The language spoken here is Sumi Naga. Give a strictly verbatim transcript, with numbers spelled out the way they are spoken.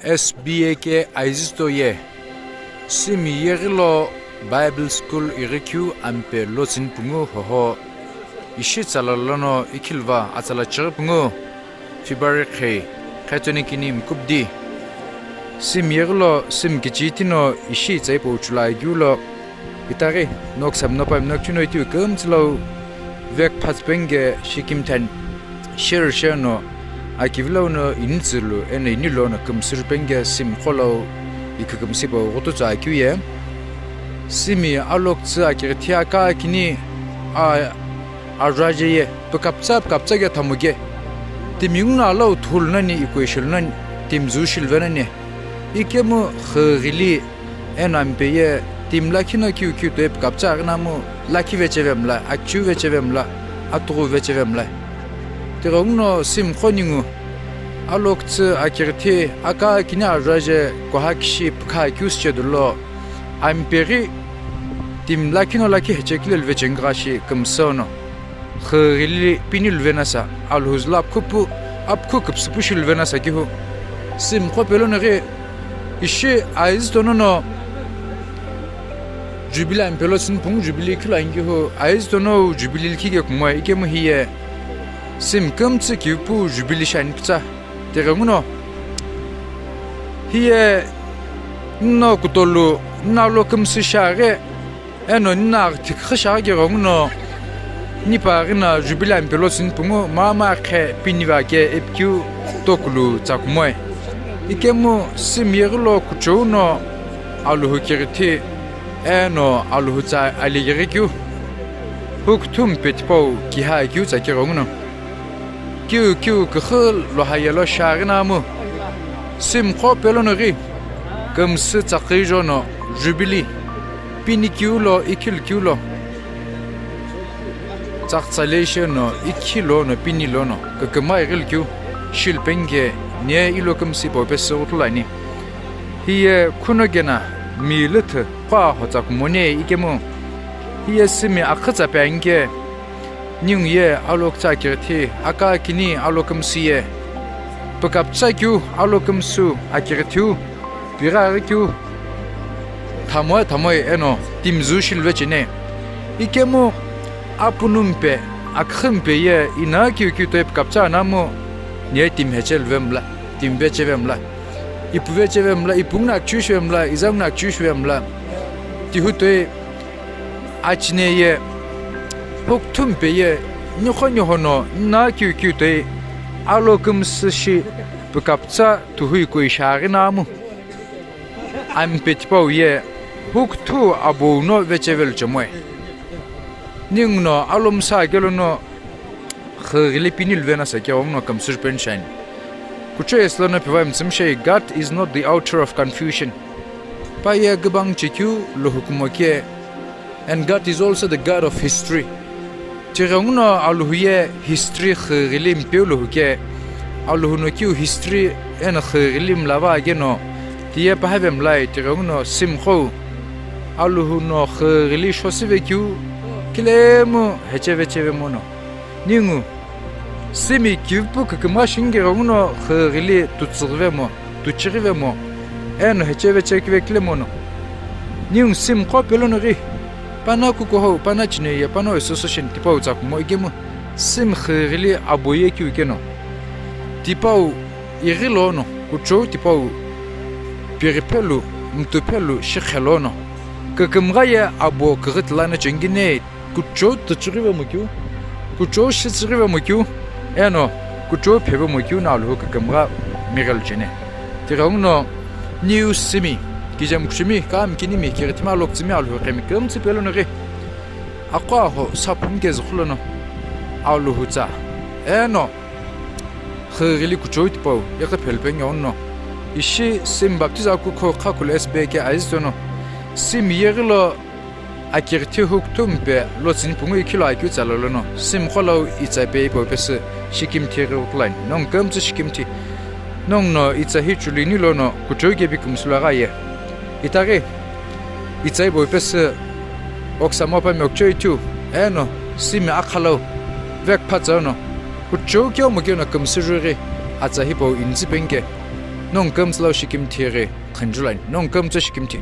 S B A K Aizuto ye Simi yeghi lo Bible School ighikeu ampe lotsüni pungu hoho ishi tsala lono ikhilva atsala chighi pungu February qhei, qhetsüni kini mkupdi. Simi yeghi lo Simi kichiti no ishi itsaipo uchula ageu lo itaghi noksa mnopa mnokchino itiyu kümtsü lo vek phatsü penge shikimthani share share no akivi lo no initsülu eno inilo no kümsü penge Simi qo lo ikükümsü ipo ghututsü akeu ye. Simi alokutsü akighithi aka kini a ajaje ye pükaptsa pükaptsa ke thamuke. Timi nguno alau thulu nani equation nani timi zu shilve nani. Ikemu xüghili eno ampe ye timi lakhi no kiu kiu toi pükaptsa aghinamu lakhi vecheve mla, akichiu vecheve mla, atughu vecheve mla. Tighenguno Simi qo ningu alokutsü akighithi aka kini ajaje kuha kishi pükha kiu süche dulo. Ampe ghi timi lakhi no lakhi heche kilelu vechengigha shi kümsü no. Xüghili pini luve nasa, Alhuzula apkhu pu, apkhu küpsü pu shi luve nasa kihu. Simi qo pelo no ghi ishi Aizuto no no Jubilee ampe lotsüni pungu Jubilee khilo ani kihu, Aizuto no Jubilee likhi ke kumoe ikemu hiye Simi kümtsü kipu Jubilee shani pütsa. Tighenguno hiye nino kutolu nino alo kümsü shiaghi eno nino aghi thiküxü shiaghi tighenguno nipa ghi no Jubilee ampe lotsüni pungu mama qhe piniva ke ipikeu tokulu tsa kumoe. Ikemu Simi yeghi lo kuchou no Alhou kighithi eno Alhou tsa alighi keu hukuthu mpe tipau kiha keu tsa tighenguno. Kiu kiu küxü loha yelo shiaghi namu. Simi qo pelo no ghi kümsü tsakhi jo no Jubilee pini kiu lo ikhilu kiu lo. Tsakhi tsale she no ikhi lo no pini lo no kükümgha ighilu kiu shilpenge ne ilo kümsü ipo pesü ghutulani. Hiye khuno gena mi lüthü qo aho tsa kumone ikemu. Hiye Simi akhü tsa pe anike. Ningu ye alokutsü akighithi aka kini alo kümsü ye pükaptsa kiu alo kümsü akighithiu pighi aghi kiu thamoe thamoe eno timi zu shilve chene. Ikemu apunu mpe aküxü mpe ye ina kiu kiu toi pükaptsa namu niye timi heche luve mla, timi vecheve mla. Ipu vecheve mla, ipu nguno akichiu shive mla, iza nguno akichiu shive mla. Tihu toi achine ye hukuthu mpe ye niqo nihono nino kiu kiu toi alo kümsü shi pükaptsa tuhui kui shiaghi namu. Ampe tipau ye hukuthu abou no vechevelu chemoe. Ninguno alo msa kelo no xüghili pini luve nasa tighenguno kümsü peni shani. Kuchou ye silo no pivai mütsümishei, God is not the author of confusion. Pa ye kübang chekeu lo hukumo ke, and God is also the God of history. Tighenguno Alhou ye history xüghili mpeu lo huke, Alhou no kiu history eno xüghili mlava ageno tiye pahave mlai tighenguno Simi qo Alhou no xüghili shosüve keu kilemu heche vecheve mono. Ningu Simi kivipu kükümgha shingi ghenguno xüghili tutsüghivemo, tuchighivemo, eno heche vechekivekile mono. Ningu Simi qo pelo no ghi, pano kukuhou, pano chine ye, pano association tipau tsa kumo ikemu, Simi xüghili abo ye kiu keno. Tipau ighi lono, kuchou tipau pighiphelu, mtuphelu, shikhe lono. Kükümgha ye abo kighi tila no chengine. Kuchou tuchighive mukeu, kuchou shichighive mukeu, eno kuchou pheve mukeu no Alhou kükümgha mighelu chene. Tighenguno New Simi, kijemkushimi, kamikinimi, kighitimi alokutsümi Alhou qhemi kümtsü pelo no ghi. Aqo aho saphu mkezi khulono Alhou tsa. Eno xüghili kuchou tipau, iqi phelu penge ono. Ishi Simi baptizo akukho qhakulu S B A K Aizuto no. Simi yeghi lo akighithi hukuthu mpe lotsüni pungu ikhilo akeu tsa lolono, Simi qo lo itsa pe ipo pesü shikimthi ghi ukulani, nongu kümtsü shikimthi. Nongu no itsa hi chulini lono kuchou kepi kümsü lo agha ye. Itaghi, itsa ipo pesü oksa mopa mokchoi tiu, eno Simi akha lo vek phatsa no, kuchou keu mukeu no kümsü jughi atsa hipau initsü penike. Nongu kümtsü lo shikimthi ghi khunjulani, nongu kümtsü shikimthi.